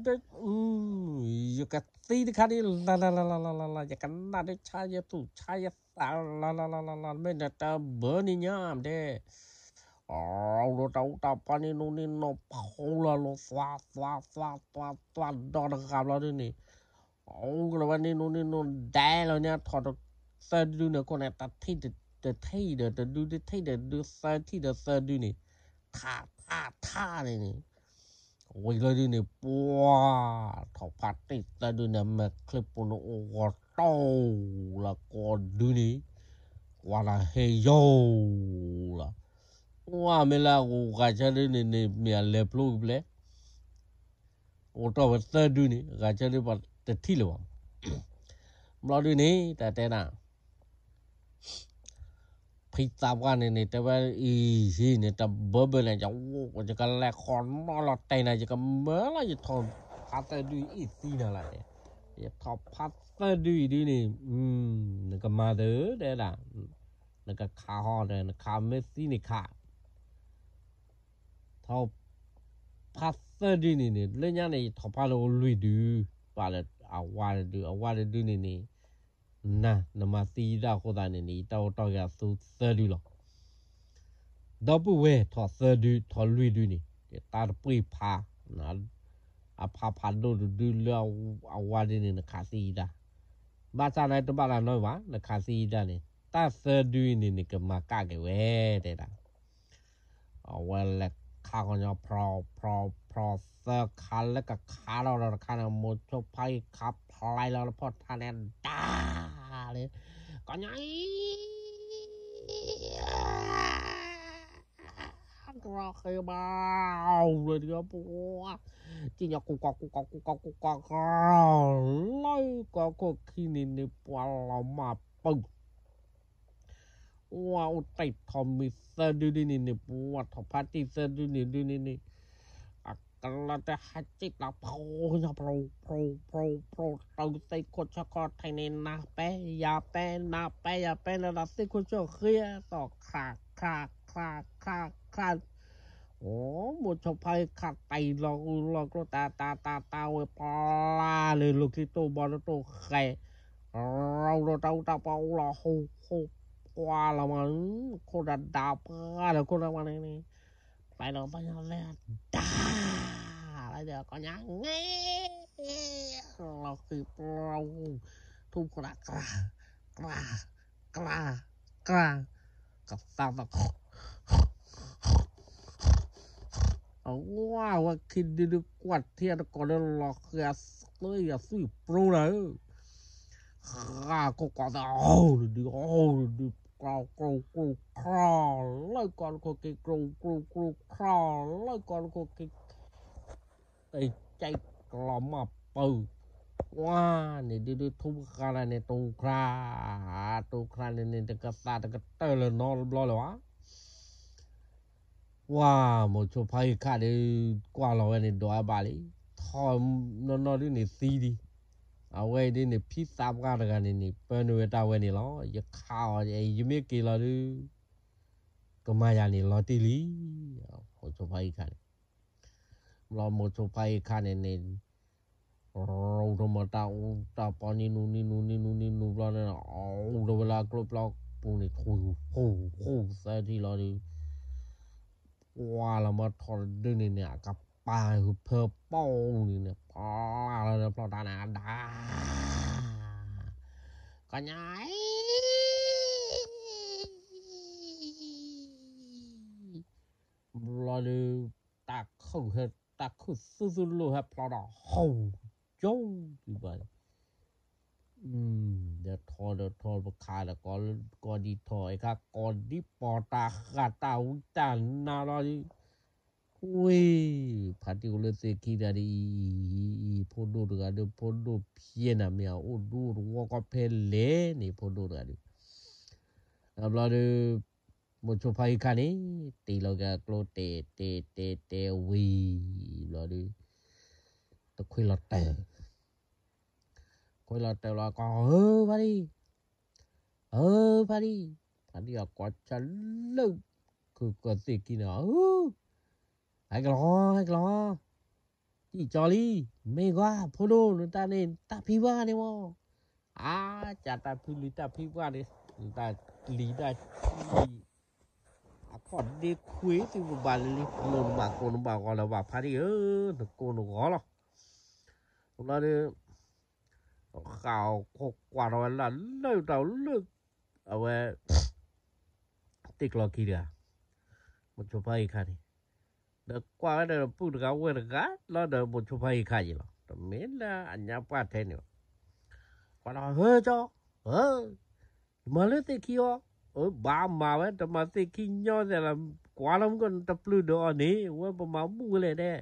ဒီး ယကသံတခါဒ် လၢလၢလၢလၢလၢလၢ ယကနၣ်ဒ်ဆါယသူၣ်ဆါယသး လၢလၢလၢလၢလၢ မ့ၢ်နတၢ်ဘၢန့ၣ်ညါဒဲး အိၣ်ဒီးတၢ်အူတၢ်ပီန့ၣ်နူန့ၣ်နီၢ်ဖီလာ်လိာ် သွါသွါသွါသွါဒီးတဂၤဘျီဒ်န့ၣ် အိၣ်ကဒီးဝဲန့ၣ်နူန့ၣ်နီၢ်ဒဲးလီၤန့ၣ် အထီၣ်သၢဒုန့ၣ်အခိၣ်န့ၣ် တထံၣ်ဒီးတထံၣ်ဒီးတဒုတထံၣ်ဒီးတဒု သၢထံၣ်ဒီးသၢဒုန့ၣ် ထးထးထးန့ၣ်န့ၣ် ဝံၤလီၤဒုန့ၣ် ပှၤ ထီၣ်ဖးတံၢ်သၢဒုန့ၣ် မဲာ်ချံပူၤန့ၣ်အိၣ်ဂီၤတီၢ်လၢကိးဒုန့ၣ် ကွၢ်တၢ်ဟဲယိာ်လီၤ. ပှၤမ့ၢ်လၢအဂုၤဂၤဆၢဒုန့ၣ်န့ၣ် မ့ၢ်အလဲၤဖျိကဘျဲ အိၣ်တီၢ်ဝဲသၢဒုန့ၣ် ဂၤဆၢဒုပှၤတထံၣ်လၢၤဘၣ်. ဘျီဒုန့ၣ် တၢ်တဲနၤ ဖံသးပှၢ်န့ၣ်န့ၣ် တဲဝဲအံၤဟံၣ်န့ၣ် တဘၢဘၢန့ၣ် ယကလဲၤဃီၤနီၢ်လီၤတဲာ်နၤ ယကမၢလီၤ ယထီၣ်ဖးသၢဒုအံၤသံနၤလၢ်တဲ, ယထီၣ်ဖးသၢဒုအံၤဒုန့ၣ် နကမၤသၢတဲဒၣ် နကခးဟီဒီး နခးမ့ၢ်သံန့ၣ်ခး ထီၣ်ဖးသၢဒုန့ၣ်န့ၣ် လၢညါန့ၣ် ယထီၣ်ဖးလၢအိၣ်လွံၢ်ဒု, ပာ်လၢအဝါတဒု, အဝါတဒုန့ၣ်န့ၣ်, နၤ နမၤသံယဒၣ်အဃိသတးန့ၣ်န့ၣ် ယတၢ်အိၣ်တီၢ်က့ၤအသူသၢဒုလီၤ. ဒီပုၢ်ဝဲၢ်ထီၣ်သၢဒု, ထီၣ်လွံၢ်ဒုန့ၣ် ယတၢ်တပှ့ၤဖး, အဖးဖးဒိၣ်တဒုလၢအဝါဒ်န့ၣ် နခးသံယဒၣ် ဘၣ်ဆၣ်န့ၣ်တဘၣ်လၢနီတမံၤဘၣ်, နခးသံဒၣ်န့ၣ် တၢ်သၢဒုအံၤန့ၣ်န့ၣ် ကမၤကၣ်က့ၤဝဲတဲဒၣ်. အဝဲလဲၤခးကညီ ဖြီ ဖြီ ဖြီသၢခါလၢကခးထီၣ်ဒီးတခါန့ၣ် မိၤဆိဖါအံၤခးဖျါလီၤလၢဖီၣ်ထါန့ၣ် ဒါလၢ ကညီအံၤ ကရၢဃ့ဘၣ် လၢဒုးပှၤ ကညီကူကီကူကီကူကီကူကီကီ လၢကီခိၣ်ခံန့ၣ်န့ၣ် ပှၤလီၤမၢ်ပူၤ ဝါအိၣ်တ့ၢ်ထီၣ်မံၤသၢဒုဒ်န့ၣ်န့ၣ် ပှၤထီၣ်ဖါတံၢ်သၢဒုန့ၣ်ဒုန့ၣ်န့ၣ် အကလီၤတဲဟးစံၣ်တၢ်ဖီညါဖီ ဖီ ဖီ ဖီ တုၤသ့ၣ်ခိၣ်ဆၢခီၣ်ထံးန့ၣ် နၤပဲယၤပဲ နၤပဲယၤပဲလၢဒၣ်သ့ၣ်ခိၣ်ဆၢဃ့အသီၣ် ခး ခး ခး ခး ခး အိ မိၤဆိဖါအံၤခးတံၢ်လီၤဂုာ်လီၤကျိတၢ်တၢ်တၢ်တၢ်ဝဲပျၢ်လၢလိၤချံတိၢ်ဘီတတိၢ်ဃဲၤ ရူဒီးတၢ်အူတၢ်ပှၤအိၣ်လီၤဟူးဟူး ပှၢ်လီၤမး ခိၣ်ဒၣ်ဒၣ်ပှၢ်လၢခိၣ်ဒၣ်မးန့ၣ်န့ၣ် ဖျါလီၤဘၣ်ညါလဲၣ် ဒါ လၢကီၢ်ညါငဲ လီၤဃံပျီ ထူၣ်ခိၣ်ဒၣ် ကြၢ ကြၢ ကြၢ ကြၢ ကသးသး အဝဲဝဲခံဒုဒုကွၢ်ထံအတကိးဒီးလီၤဃံအသွံၣ်အသွံၣ်ပြိနၤဧၢ ဃၣ်ခိၣ်ကီးသး အိၣ်ဒု အိၣ်ဒု ကြိၢ်ကြိၢ်ကြိၢ်ခီ လၢကီၢ်တခိၣ်က့ၤ ကြိၢ်ကြိၢ်ကြိၢ်ခီ လၢကီၢ်တခိၣ်က့ၤ တကဲကလီၤမၢ်ပူၤ ဝါန့ၣ်ဒုဒုထူၣ်ဃာ်ဒၣ်န့ၣ် တူၢ်ခရၣ် တူၢ်ခရၣ်န့ၣ်န့ၣ် တကသးတကတၢၢ်လၢၤနီတဘျီလၢၤဘၣ် ဝါ မိၤဆိဖါအံၤခါဒုး ကွၢ်လီၤဝဲန့ၣ်ဒိးအဘၣ်လံ ထီၣ်နီၢ်နီၢ်ဒုန့ၣ်သံဒံး အဝဲအံၤဒုန့ၣ် ဖံသးပှၢ်တဂၤန့ၣ်န့ၣ် ပၢနုာ်ဝဲတၢ်ဝဲန့ၣ်လီၤ ယခးအီၤ ယမ့ၢ်က့ၤလီၤဒုး ကမၤယၤန့ၣ်လီၤတံၢ်လံ မိၤဆိဖါအံၤခါန့ၣ် ဘျီမိၤဆိဖါအံၤခါန့ၣ်န့ၣ် ရူၢ်ထီၣ်မၤတၢ်အူတၢ်ပီနံၤနူနံၤနူနံၤနူနံၤနူဘျီန့ၣ် အူထီၣ်ဝဲလၢအကျိပျီပူၤန့ၣ် ဃူဃူသၢထံၣ်လီၤဒုး ပှၤလီၤမၢထီၣ်တဒုန့ၣ်န့ၣ် အကပၤဖၢပီၣ်န့ၣ်န့ၣ် ပျၢ်လီၤလၢဖျီၣ်တၢ်န့ၣ် အဒါ ကညါ ဘျီဒုး တၢ်ခုၣ်ဟဲ တၢ်ခုၣ်သူသူလိာ်ဟဲဖျီၣ်ဒီး ဟူၣ် ကၠိ ဒုးဘၣ် ဒီးထီၣ်ဒီးထီၣ်ပခးဒီး ကီၢ်ဒံထီၣ် အခါကီၢ်ဒံပီၢ်တၢ်ဃာ်တၢ်ဝံတၢ်နါလီၤဒုး ဝ့ၢ် ဖါတံၢ်အိၣ်လၢသ့ၣ်ခံတဂၤဒ်အံၤ ဖိဒိၣ်တဂၤဒီး ဖိဒိၣ်ဖျဲနၤမ့ၢ် အအိၣ်ဒူတဝီကီၢ်ဖဲလဲၣ်န့ၣ် ဖိဒိၣ်တဂၤဒုး အဘျီဒီး မိၤဆိဖါအံၤခါန့ၣ် တ့ၢ်လီၤက့ၤအကျိ တဲ တဲ တဲ တဲဝံၤ ဘျီဒီး တခွ့လီၤတၢၢ် ခွ့လီၤတၢၢ်လီၤကီး ဧၢ ဖါတံၢ် ဧၢ ဖါတံၢ် ဖါတံၢ်အကွၢ်ဆၢလၢ ခုကီၢ်သ့ၣ်ခံန့ၣ် ဧၢ ဟဲက့ၤလီၤ ဟဲက့ၤလီၤ တံၢ်ကၠီလံ မ့ၢ်ကွၢ် ဖိဒိၣ် နတၢ်န့ၣ် တၢ်ဖံဘၣ်န့ၣ်မး အါ ကၢ်တၢ်ဖံလံတၢ်ဖံဘၣ်န့ၣ် နတၢ်လံၤတၢ်လံၤ အခီၣ်ဒ့ခွ့သုပဘၣ်လံ နဘၣ်ကိၢ်နဘၣ်ဂီၤလၢၤဘၣ်ဖါတံၢ်ဧၢ နကိၢ်နဂီၤလီၤ ဘျီဒီး ဃၣ်အီၤခိၣ်ကွၢ်ထီၣ်ဝဲလၢလၢတၢ်လၢ အဝဲ သ့ၣ်ကျီခံတဂၤ မိၤဆိဖါအံၤခါန့ၣ် ဒီးကွၢ်ဝဲဒီးပုၢ်တဂၤဝဲၢ်တဂၤလီၤဒီးမိၤဆိဖါအံၤခါယံၤလီၤ တမ့ၢ်လၢအညါပှၢ်ထဲန့ၣ်ဘၣ် ကွၢ်ဒီး ဟၢကၠီ ဧၢ ယမၤလၢသ့ၣ်ခံအီၤ အၢ ဘၣ်မၤဝဲ တမၤသ့ၣ်ခံညီသဲးလီၤ ကွၢ်လီၤမုၢ်ကီၢ်နတပျုၢ်ဒီးအီၤန့ၣ် ဝဲပမၤဘူၣ်ဝဲလဲၣ်ဒဲး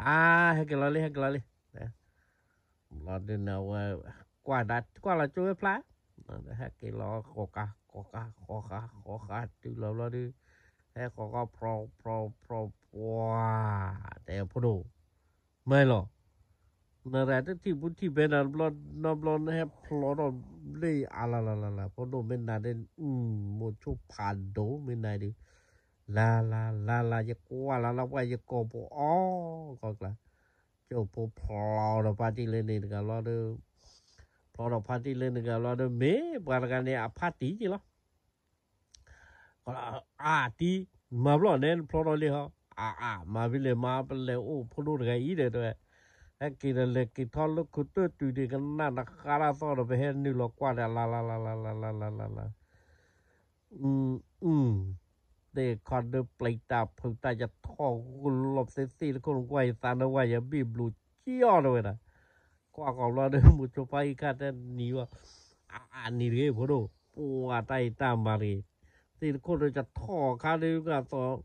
အါ ဟဲက့ၤလီၤလံ ဟဲက့ၤလီၤလံ ဘျီဒုးန့ၣ်ဝဲ ကွၢ်ဒၣ် ကွၢ်လီၤကၠိဝဲဖျါ ဟဲက့ၤလီၤ ဃီၤဃာ် ဃီၤဃာ် ဃီၤဃာ် ဃီၤဃာ် တုၤလီၤဘျီဒုး ဟဲဃီၤဃာ် ဖြီ ဖြီ ဖြီ ပှၤ တဲဖိဒိၣ် မ့ၢ်လီၤ နရၤတထံၣ်ဘူးထံၣ်ဖဲန့ၣ်ဘျီ နီဘျီနဟဲဖျီထီၣ်လၢအလၤလၤလၤလၤ ဖိဒိၣ်မ့ၢ်နၤဒ် မိၤဆိဖးဒိၣ်မ့ၢ်နၤဒ် လၤလၤလၤလၤ ယကွၢ်လီၤလၢပှၤယကိာ်ပူၤအီၤ ကီၢ်ကျါ ကၠိဖိဖျီဒီးဖါတံၢ်လၢန့ၣ်တဂၤဘျီဒီး ဖျီဒီးဖါတံၢ်လၢန့ၣ်တဂၤဘျီဒီး မ့ၢ်ပှၤတဂၤန့ၣ် အဖါတံၢ်က့ၤလီၤ အါတံၢ် မၤဘျီၣ်နဲ နဖျီထီၣ်လံဟီ အါအါ မၤဖဲလဲၣ် မၤပလဲၤအိၣ်ဖိဒိၣ်တဂၤအံၤဒီးတဲဝဲ ဟဲက့ၤဒီးလဲၤက့ၤထီၣ်လၢခုးတၢၢ်တုၤန့ၣ် ကနၣ်နဃါတၢ်သီၣ်ဒီး ပဟဲနုာ်လီၤကွၢ်ဒီး လါလါလါလါလါလါလါလါလါ သ့ၣ်ခီဒုးပျံၤတၢ်ဖုးတၢ် ယထီၣ်ဂိၢ်လီၤသ့ၣ်သ့ၣ်တခိၣ် နကွၢ်ယသးနဝၢ် ယဘ့ၣ်ဘျိးကၠီတဲဝဲဒၣ်, ကွၢ်ကီးဘျီဒီး မိၤဆိဖါအံၤခါတဲနံၤဝဲ, အနံၤတဂ့ၤဖိဒိၣ် ပှၤတၢ်အံၤတၢ်မၤတဂ့ၤ, သ့ၣ်တခိၣ်ဒီးယထီၣ်ခါဒုးကသီၣ်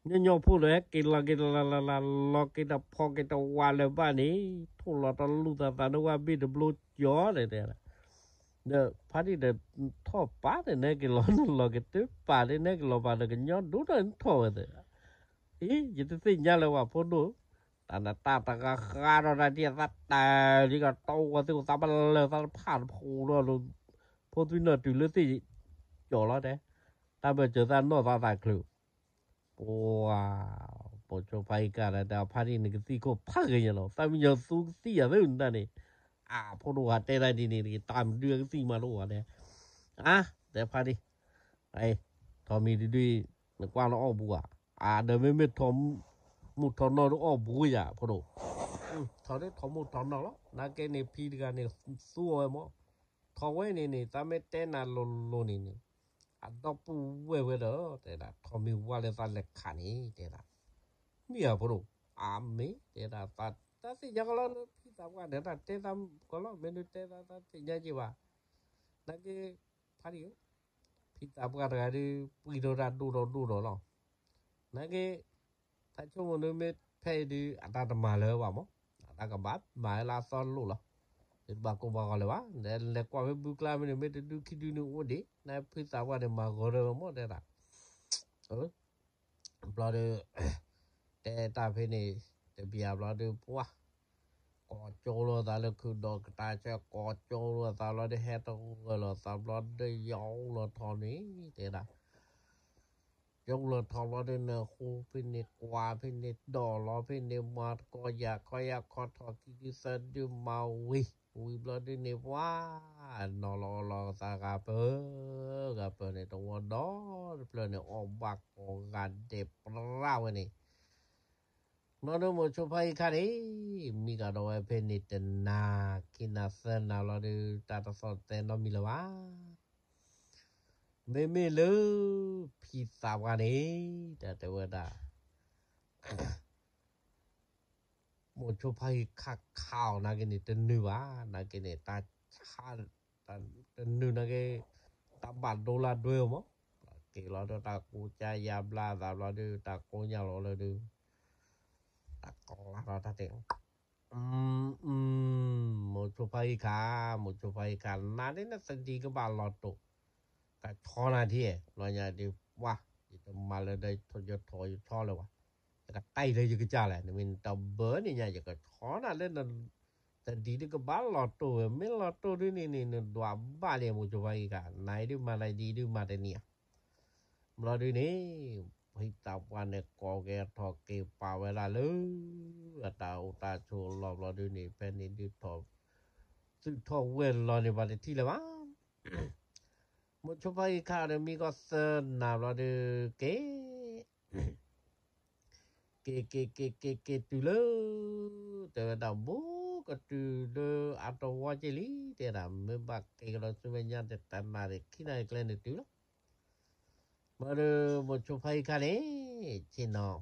ညီညီဖိလၢဟဲက့ၤလီၤက့ၤတလလလလ လီၤက့ၤတဖီက့ၤတဝးလၢၤဘၣ်န့ၣ် ထိၣ်လီၤတလူၢ်သးသးနဝၢ်ဘ့ၣ်တဘျိကၠီတဲတဲ, ဒီးဖါတံၢ်ဒီးထီၣ်ပာ်န့ၣ် နဟဲက့ၤလီၤနလီၤက့ၤတပာ်န့ၣ် နဟဲက့ၤလီၤပာ်ဒီးကညီဒိၣ်ထီၣ်နထီၣ်ဝဲသ့ၣ်, အံၤ ယတသ့ၣ်ညါလၢၤဘၣ်ဖိဒိၣ်, တၢ်နတၢ်တဂၤဃါဒီးတၢ်ဒ်အသးတၢ်လံကတီၢ်ဝဲသ့ၣ်အိၣ်သးဘၣ်လၢာ်သးတဖၣ်တဖိး ဒီး ဖိသွံၣ်နီၢ်တုၤလၢသ့ၣ်ကၠီၤလီၤတဲ, တၢ်ဘၢၣ်စၢၤသးနီၢ်သးသးချုး, ပှၤ မိၤဆိဖါအံၤခါဒီး ဖါတံၢ်နကသံၣ်ခိၣ်ဖးဂ့ၤညါလီၤ သးမံညီၤသူကသံၣ်ယၤသ့ၣ်နတၢ်န့ၣ်, အဖိဒိၣ်ဂၤတဲဒၣ်ဒ်န့ၣ် တၢ်မနုၤကသံၣ်မးတအိၣ်ဘၣ်တဲ, အါ တဲဖါတံၢ်, ထီးမံၤတဒုအံၤ နကွၢ်လၢအီၣ်ဘူးဧါ, အါ ဒီးမ့မ့ၢ်ထီးမူၢ်ထီးနီၢ်ဒုးအီၣ်ဘူးယၤဖိဒိၣ်, ထီးဒုးထီးမူၢ်ထီးနီၢ်လီၤ နာ်က့န့ၣ်ဖံတဂၤန့ၣ် သူအီၤဝဲမး ထီၣ်ဝဲန့ၣ်န့ၣ် သးမ့ၢ်တဲနၤလိၤလိၤန့ၣ်န့ၣ်, အဒီပုၢ်ဝဲၢ်ဝဲဒီး တဲဒၣ် ထီးမံၤဝါလၢသးလဲၤခးန့ၣ် တဲဒၣ်, မ့ၢ်ဧါဖိဒိၣ်, အမ့ၢ် တဲဒၣ် သးတၢ်သ့ၣ်ညါကီးလီၤလၢဖံသးပှၢ်န့ၣ် တၢ်တဲသးကီးလီၤ မ့ၢ်ဒုးတဲသးသ့ၣ်ညါက့ၤဘၣ်, နာ်က့ ဖါတံၢ်ဧၢ, ဖံသးပှၢ်တဂၤဒုး ပှံၤထီၣ်တၢ်ဒိၣ်ထီၣ်ဒိၣ်ထီၣ်လီၤ, နာ်က့ တၢ်ဆိကမိၣ်ဒုးမ့ၢ်ဖဲအံၤဒုး အတၢ်တမၤလၢၤဘၣ်မး, အတၢ်ကဘၣ်မၤလၢအသီလိၣ်လီၤ, ဒုးတဘၣ်ကိၢ်ဘၣ်ဂီၤလၢၤဘၣ်, လဲၤကွၢ်ဖဲဘုကျါမ့ၢ်န့ၣ် မ့ၢ်တဒုခံဒုန့ၣ်အိၣ်ဒံး နဖံသးပှၢ်န့ၣ် မၤဂီၤထီၣ်ဝဲမးတဲဒၣ်, ဘျီဒီး တဲတၢ်ဖဲန့ၣ် တဘျီဘျီဒီး ပှၤ ကိးကၠိလိာ်သးလၢခုးဒီးကတၢၢ်ဆၢ ကိးကၠိလိာ်သးဘျီဒီး ဟဲတဂၢၢ်လိာ်သးဘျီဒီး ယအိၣ်လီၤထီၣ်န့ၣ် တဲဒၣ် ယအိၣ်လီၤထီၣ်ဘျီဒီး နၢ်ဟူဖဲန့ၣ် ကွၢ်ဖဲန့ၣ် ဒီးလီၤဖဲန့ၣ် မၤတကီၢ်ယၤခီယၤခီ ထီၣ်ခံဒုသၢဒု မၤဝံၤ ဝံၤဘျီဒုန့ၣ် ပှၤ နီၤလီၤလီၤသးဂၤပၢၤ ဂၤပၢၤန့ၣ် တဝီဒီတဖျၢၣ်န့ၣ် အီၣ်ဘၣ်ကိးဂၤဒဲးပြၢ်ဝဲန့ၣ် ဘျီဒီးမိၤဆိဖါအံၤခါန့ၣ် မံကဒီးဝဲဖဲန့ၣ် တနၤခံနၤသၢနၤလီၤဒီး တၢ်တသီၣ်တဲနီတမံၤလၢၤဘၣ်. မ့မ့ၢ်လၢ ဖံသးပှၢ်န့ၣ် တၢ်တဲဝဲဒၣ် မိၤဆိဖါအံၤခါခးအီၤနာ်က့န့ၣ် တနုာ်ဘၣ် နာ်က့န့ၣ် တၢ်ဆါ တနုာ်နာ်က့ တၢ်ဘၣ်ဒိလၢဒွဲအီၤမး က့ၤလီၤဒီးတၢ်ကိးကၢယါဘျါသးဘျီဒီး တၢ်ကိးညါလီၤလၢဒုး တၢ်ကီလၢ်ဒီးတၢ်တဲ မိၤဆိဖါအံၤခါ မိၤဆိဖါအံၤခါ နၤဒ်နသဒံကဘၣ်လီၤတိာ် ကဆီနၤထံၣ် လီၤညါဒုး ပှၤ ယတမၤလၢဒီးယထီၣ်ယဆီလၢၤဘၣ် ယကတၢၢ်လၢယကစၢ်လဲၣ် နမ့ၢ်နတဘၢန့ၣ်ညါ ယကဆီနၤလၢန သဒံဒုးကဘၣ်လီၤတိာ်ဝဲ မ့ၢ်လီၤတိာ်ဒုးန့ၣ်န့ၣ် နဒွးဘၣ်လံ မိၤဆိဖါအံၤခါ နၤအံၤဒုးမၤနၤဒ်အံၤဒုးမၤတနံၤဧါ ဘျီဒုးန့ၣ် ဖံသးပှၢ်န့ၣ် ကိးက့ၤအထီၣ်က့ၤပာ်ဝဲဒၣ်လၢ အတၢ်အိၣ်တၢ်ဆိးအလီၢ်ဘျီဒုးန့ၣ် ဖဲန့ၣ်ဒုးထီၣ် သုးထီၣ်ဝဲၢ်လီၤန့ၣ် ပှၤတထံၣ်လၢၤဘၣ် မိၤဆိဖါအံၤခါဒီးမံကီၢ်သၢနၤဘျီဒုး က့ၤ က့ၤက့ၤက့ၤက့ၤက့ၤတုၤလၢ တဲဝဲဒၣ် ဘူးကတုၤလၢအတဝီက့ၤလံ တဲဒၣ် မ့ၢ်ဘၣ်က့ၤကဒီးဆူမဲာ်ညါတနၣ်ရံၣ်ခံနၣ်ရံၣ်ကျဲန့ၣ်တုၤလီၤ ဘျီဒီး မိၤဆိဖါအံၤခါန့ၣ် ဆ့ၣ်နီၤ အိၣ်ဘှံး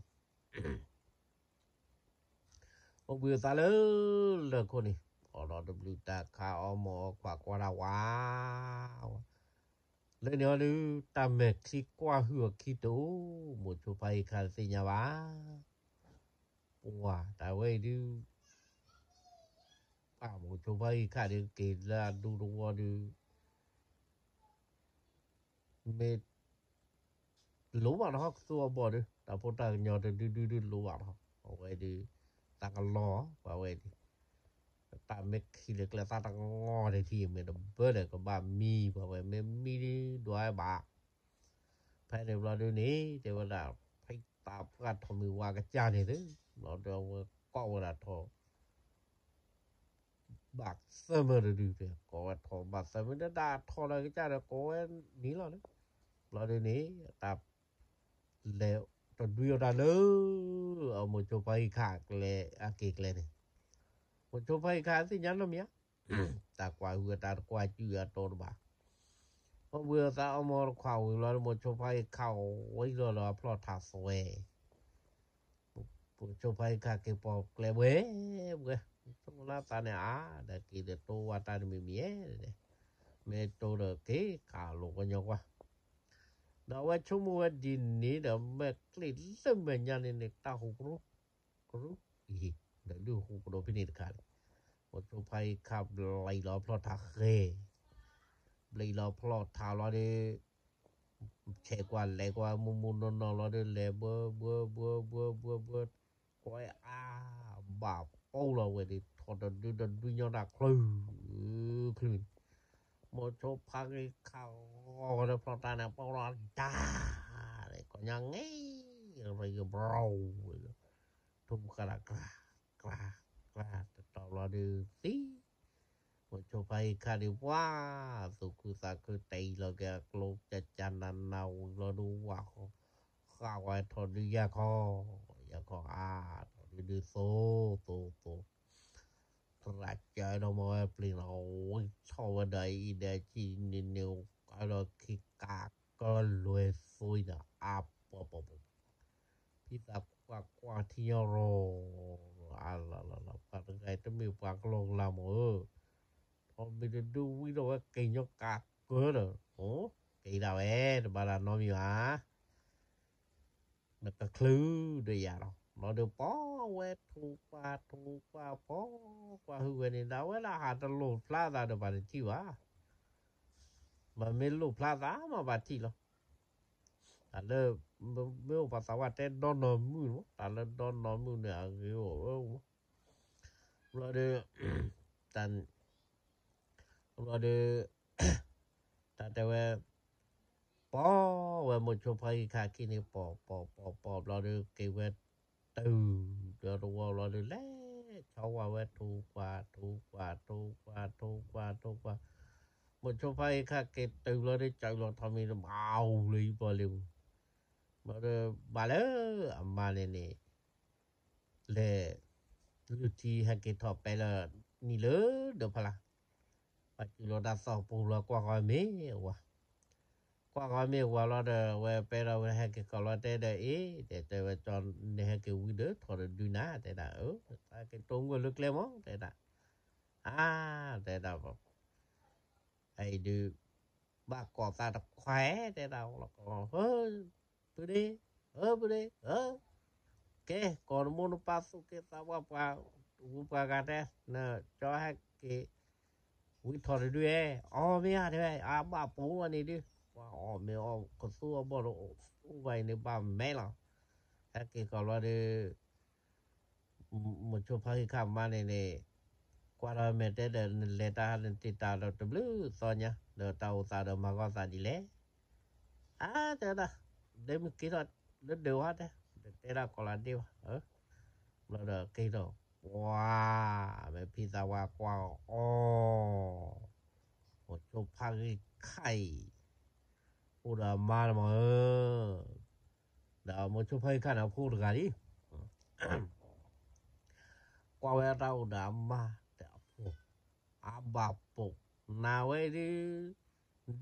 အသးလၢလၢၢ်ခိၣ်န့ၣ် အိၣ်ဒီးတဘျုးတၢ်ခါအီၣ်မ့ၤအီၣ်ခွးကွၢ်တၢ်ဝး လၢန့ၣ်အီၤဒုး တၢ်မဲာ်ချံကွၢ်ဟုၣ်အီၤခံတအိၣ် မိၤဆိဖါအံၤခါတသ့ၣ်ညါဘၣ် ပှၤတၢ်ဝဲအံၤဒုး ပှၤမိၤဆိဖါအံၤခါဒုး က့ၤလၢအဒူတဝီဒုး မ့ၢ် လိၣ်ဘၣ်တဟီၣ်ကသူအဘီၣ်ဒုး တၢ်ဖိတၢ်ကညီတဒုဒုဒုလိၣ်ဘၣ်တဟီၣ် အဝဲဒုး တၢ်ကလီၤ ပှၤဝဲဒုး တၢ်မ့ၢ်ခံလၢကျဲသၣ်တငီၢ်တထံၣ် မ့ၢ်တဘၢလၢၤကဘၣ်မံ ပှၤဝဲမ့ၢ်မံဒုးဒွးဝဲဘၣ် ဖဲန့ၣ်ဘျီဒုးန့ၣ် တဲဝဲဒၣ် ဖံသးပှၢ်ထီၣ်မံၤဝါကစၢ်န့ၣ်သု ဘျီဒုးအဝဲကိးဝဲဒၣ်ထီၣ် ဘၣ်သၢမၢတဒု ကိးဝဲထီၣ်ဘၣ်သၢမၢ တၢ်ထီၣ်လၢကစၢ်ဒီးကိးဝဲမံလီၤန့ၣ် ဘျီဒုးန့ၣ် တၢ်လဲၤတဒွံအီၤတၢ်လၢ အမိၤဆိဖါအံၤခါကျဲ အက့ၤကျဲန့ၣ် မိၤဆိဖါအံၤခါသ့ၣ်ညါနီတမံၤဧါ, တၢ်ကွၢ်ဟုၣ်အတၢ်တကွၢ်စုၣ်အတီတဘၣ်, အီၣ်ဘှံးအသးအီမီတခွးဝံၤလီၤဒီး မိၤဆိဖါအံၤခါအီၣ်ဝံၤလီၤဒီးအဖျီၣ်ထးသွဲ မိၤဆိဖါအံၤခါက့ၤပိာ်ကျဲဘှဲဘှဲ, ဆိကမိၣ်လၢသးန့ၣ်အါ, ဒီးက့ၤဒီးတိဝဲတၢ်တမံၤမံၤဧဲ, မ့ၢ်တိဒီးက့ၤခးလိာ်ကညီကွၢ်, ဒီးအဝဲဆိကမိၣ်ဝဲဒ်န့ၣ်ဒီး မဲာ်ချံလၢမဲာ်ညါန့ၣ်န့ၣ် တၢ်ဟူးကရူၢ် ကရူၢ်အံၤ, ဒီးဒုးဟူးကဒီးဖဲန့ၣ်တခါန့ၣ်, မိၤဆိဖါအံၤခါဘျံးလီၤဖျီၣ်ထးဃဲ, ဘျံးလီၤဖျီၣ်ထးလီၤဒီး ဆဲးကွၢ်လဲၤကွၢ်မူမူနီၢ်နီၢ်လီၤဒီး လဲၤဘှၢဘှၢဘှၢဘှၢဘှၢဘှၢ, ကွဲအါ ဘၣ်ပူၤလီၤဝဲဒီး ထီၣ်တဒုတဒုညီတၢ်ချုး ချုးန့ၣ်, မိၤဆိဖါဂ့ၤခးဂီၤဒီးဖျီၣ်တၢ်န့ၣ် ပူၤလီၤဒါ, ကညီငဲၤ ရ့ကဘြီဝဲ ထူကရၢ် ကြၢ် ကြၢ် ကြၢ် တတီၤဘျီဒီးသံ, မိၤဆိဖါဂ့ၤခးဒီးပှၤ, သူၣ်ခုသးခုတအံၤလီၤက့ၤအကျိ ကကနနဝံၤလီၤဒီးဝၣ်ဃီ, ဃၣ်ဝဲထီၣ်ဒုးယၢ်ခီ, ယၢ်ခီအါ, ထီၣ်ဒုးဒုးသိ သိ သိ သရၣ်ကၢဒီးမ့ၢ်ဝဲပျ့ၤနီၤ ဝံထီၣ်ဝဲဒီးအံၤဒီးအဆံန့ၣ်န့ၣ် ကဒီးခံကးကလွဲၤသွံဒီးအါပှၤပှၤပှၤ, ဖံသးကွၢ်ကွၢ်ထံညီရီၤ, အါလီၤလီၤလီၤ ပှၤတဂၤအံၤတမ့ၢ်ပှၤကလီကလီမ့ၢ်ဧၢ, ထီၣ်ဘံၣ်တဒုဝံဒီးဝဲက့ၤညီကးကၢဒီး, က့ၤဒၣ်ဝဲ တဘၣ်ဒၣ်နီတမံၤဘၣ် နကချုးဒီးယၤလီၤ. ဘျီဒီးပီၢ်ဝဲထူးကွၢ်ထူးကွၢ်ပီၢ်ကွၢ်ဟုၣ်ဝဲန့ၣ် ဒၣ်ဝဲဒၣ်ဟးတလိၣ်ဖျါသးဒီးပှၤတထံၣ်ဘၣ်. မ့မ့ၢ်လိၣ်ဖျါသးမးပှၤထံၣ်လီၤ. တၢ်လၢ မ့ၢ်အိၣ်ပှၤသးဝဲတဲဒီနီၢ်မုၣ်မး တၢ်လၢဒီနီၢ်မုၣ်န့ၣ် အဂ့ၤအိၣ်ဧၢမး. ဘျီဒီး တၢ် ဘျီဒီး တၢ်တဲဝဲ ပီၢ်ဝဲမိၤဆိဖါဂံၢ်ခါခံန့ၣ် ပီၢ်ပီၢ်ပီၢ်ပီၢ်ဘျီဒီး က့ၤဝဲတုၤဒီးတဝီဘျီဒီး လဲၤဆီဝဲဝဲထူးကွၢ်ထူးကွၢ်ထူးကွၢ်ထူးကွၢ်ထူးကွၢ်, မိၤဆိဖါဂံၢ်ခါက့ၤတုၤဘျီဒီး ကၠီလီၤထီၣ်မံၤတဘၣ်အူလၢယပီၢ်လံပူၤ, ဘျီဒီး ဘၣ်လၢအမါန့ၣ်န့ၣ် လဲၤ လုၢ်ထံဟဲက့ၤထီၣ်ပဲလၢနံၤလၢဒီးဖးလၢ်, ပှၤစူၤလီၤတၢ်သီၣ်ပူၤလီၤကွၢ်ဃီမ့ၢ်အဝၤ, ကွၢ်ဃီမ့ၢ်အဝၤလီၤဒီး ဝဲပဲဒီးဝဲဟဲက့ၤကီးလီၤတဲဒီးအ့ၣ် တဲတဲဝဲကၠီန့ၣ်ဟဲက့ၤဝံၤဒီးထီၣ်တဒုနၤ တဲဒၣ်အၢ သးက့ၤတိၢ်ငိၢ်လၢကျဲမး တဲဒၣ်, အါ တဲဒၣ် အံၤဒုး ဘၣ်ကိးသးတခွါ တဲဒၣ်လီၤကီး, ပုၢ်ဒ့, ပုၢ်ဒ့, ကဲ ကိးနမိၢ်နပၢ်သူၣ်က့သးပှၢ်ပှၤ, ဝံပှၤဂၤတဲ, နကၠီဟဲက့ၤ ဝံထီၣ်တဒုဧဲ, အီၣ်မ့ၢ်ဧါတဲဝဲ, အါဘၣ်ပူၤဝဲန့ၣ်ဒုး, ပှၤအီၣ်မ့ၢ်အီၣ်ကသူအဘီၣ်ဒီး အိၣ်ဘၣ်အံၤန့ၣ်ဘၣ်မဲလီၤ, ဟဲက့ၤကီးလီၤဒီး မိၤဆိဖါဂံၢ်ခါမါန့ၣ်န့ၣ်, ကွၢ်ဒီးမဲာ်တဲဒီး နလဲၤတၢ်နတ့ၢ်တၢ်ဒီးတဘျုးသီညါ ဒီးတၢ်အိၣ်သးဒီးမၤဂီၢ်သးဒ်လဲၣ်, အါ တဲဒၣ်, ဒ်မ့ၢ်က့ၤထီၣ်လၢဒၢးဝဲတဲ, ဒီးတဲဒၣ်ကိးလၢဒ့ဝဲ, ဘျီဒီးက့ၤထီၣ်, ပှၤ, မ့ၢ်ဖံသးဝါကွၢ်အီၤ, မိၤဆိဖါဂံၢ်ခါအံၤ, အိၣ်ဒီးအမါလီၤမးဧၢ ဒီးမိၤဆိဖါဂံၢ်ခါန့ၣ်အဖိတဂၤလံ, ကွၢ်ဝဲတၢ်အိၣ်ဒီးအမါဒီးအဖိ, အါဘၣ်ပိာ်, နၤဝဲဒုး,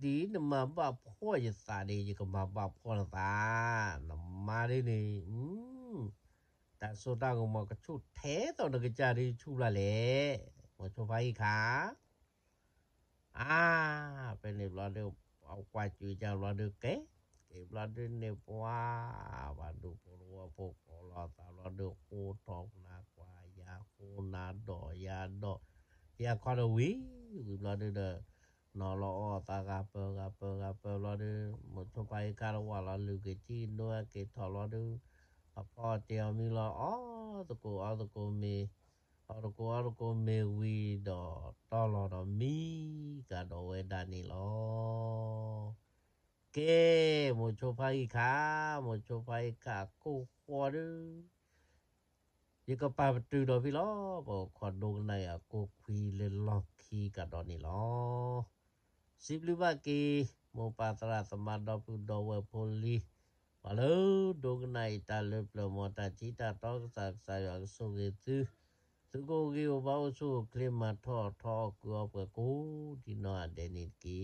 ဒ်နမၤဘၣ်ဖှီၣ်ယသးဒီး ယကမၤဘၣ်ဖှီၣ်နသး, နမါဒ်န့ၣ်, တၢ်စိတၢ်ကမီၤကဆူၣ်ထဲသိးနကစၢ်ဒုးဆူၣ်ဘျီလဲၣ်, မိၤဆိဖါဂံၢ်ခါ အါ, ဖဲန့ၣ်ဘျီဒီး အကွၢ်စူၤကၢ်ဘျီဒီးကဲ, ကဲဘျီဒုးန့ၣ်ပှၤ, ပှၤဒူဖိတဝီဖိကိးလီၤသးဘျီဒီး ဃိထီၣ်နၤကွၢ်ယၤဃိနၤဒီးယၤဒီး, ယၤခီဒီးဝံၤ, ဝံၤဘျီဒုးဒီး, နီၤလီၤအီၣ်သးဂၤပၢၤဂၤပၢၤဂၤပၢၤဘျီဒီး, မိၤဆိဖါဂံၢ်ခါတဝၢ်လီၤလုၢ်က့ၤထံဒိဟဲက့ၤထီၣ်ဘျီဒီး, အဖီအတ့ၢ်အီၤမံလီၤအီၣ်သကိးအီၣ်သကိးမ့ၤ, အီၣ်သကိးအီၣ်သကိးမ့ၤဝံၤဒီးတီလီၤဒီးမံကဒီးဝဲဒၣ်န့ၣ်လီၤ. ကဲ, မိၤဆိဖါဂံၢ်ခါ, မိၤဆိဖါဂံၢ်ခါကိၢ်ဃီဒုး, ယကပာ်ပတုာ်ဒီးဖဲလီၤ, ပခိးဒိကနၣ်အံၤအကိၢ်ခွံလၢလီၢ်ခံကဒီးန့ၣ်လီၤ. စံးဘျုးဘၣ်က့ၤ, မိၢ်ပၢ်သရၣ်သမါဒီပုၢ်ဒီဝဲၢ်ဖိလံၤ, ပှၤလၢဒိကနၣ်အံၤတၢ်လၢပျၢၤမီၤတၢ်ထံတၢ်တီကစၢ်ကစၢ်ယွၤကဆိၣ်ဂ့ၤသု, သုကအိၣ်ဂ့ၤအိၣ်ဘၣ် အိၣ်ဆူၣ်အိၣ်ချ့ မၤထီၣ်ထီအီၣ်ကုၢ်အီၣ်ပှဲၤကိးဒံနီၢ်ဂၤဒဲးန့ၣ်တက့ၢ်.